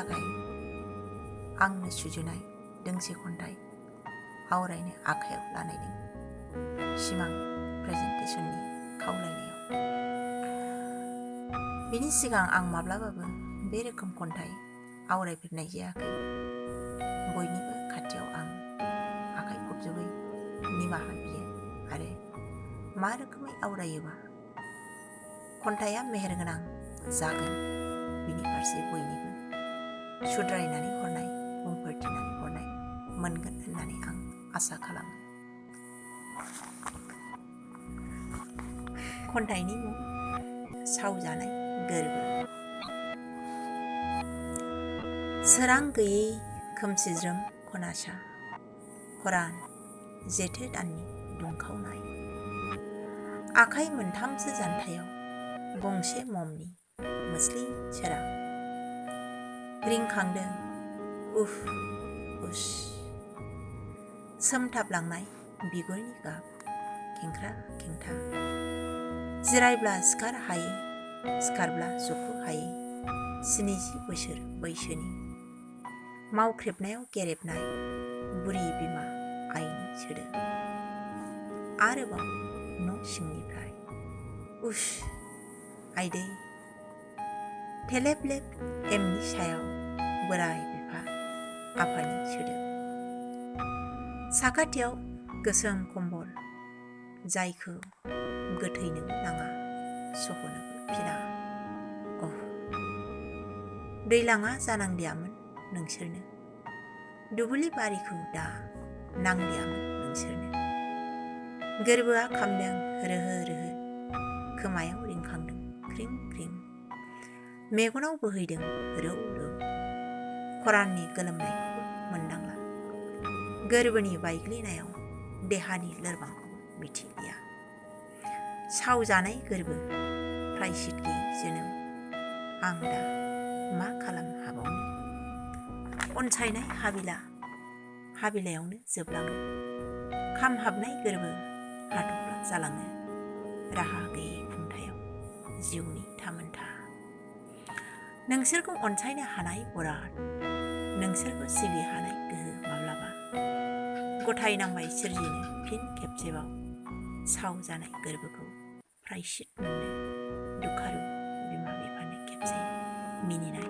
थाखाय आंनो सुजुनाय दोंसे खन्थाइ आवरायनो आखायाव लानायदों सिमां प्रेजेन्टेसननि खावलायनायाव। बिनि सिगां आं माब्लाबाबो बे रोखोम खन्थाइ आवरायफेरनाय जायाखै। बयनिबो खाथियाव आं आखाइ खबजबै निमाहा बियो आरो मा रोखोमै आवरायोबा खन्थाइया मेहेरगोनां जागोन बिनि फारसे बयनिबो सुद्रायनानै हरनाय बुंफोरथिनानै हरनाय मोनगोन होननानै आं आसा खालामो। खन्थाइनि मुं सावजानाय गोरबो। सोरां गैयै खोमसिज्रोम खनासा खरान जेथो दाननि दुंखावनाय आखाइ मोनथामसो जानथायाव गंसे ममनि मोस्लिं सोरां रिंखांदों उफ उस सोमथाबलांनाय बिगुरनि गाब खेंख्रा खेंथा जिरायब्ला सिखार हायै सिखारब्ला जखु हायै 70 बोसोर बैसोनि मावख्रेबनायाव गेरेबनाय बुरि बिमा आइनि सोदोब आरोबाव न' सिंनिफ्राय उस आइदै थेलेब-लेब एमनि सायाव बोराय बिफा आफानि सोदोब साखाथियाव गोसोम कम्बल जायखौ गोथैनोबो नाङा सहनोबो फिना दैलाङा जानांदियामोन नोंसोरनो दुब्लि बारिखौ दा नांदियामोन नोंसोरनो गोरबोआ खामदों रोहो रोहो खोमायाव रिंखांदों ख्रिं ख्रिं मेगनाव बोहैदों रौ रौ खराननि गोलोमनायखौबो मोनदांला गोरबोनि बायग्लिनायाव देहानि लोरबांखौबो मिथिलिया सावजानाय गोरबो प्रायश्चित गैयि जोनोम आं दा मा खालामनो हाबावनो अनसायनाय हाबिलायावनो जोबलाङो खामहाबनाय गोरबो हाथफ्ला जालाङो राहा गैयै खुंथायाव जिउनि थामोनथा नोंसोरखौ अनसायनो हानाय बराद नोंसोरखौ सिबि हानाय गोहो माब्लाबा गथायनांबाय सोरजिनो फिन खेबसेबाव सावजानाय गोरबोखौ प्रायश्चित मोननो दुखारु बिमा बिफानो खेबसे मिनिनाय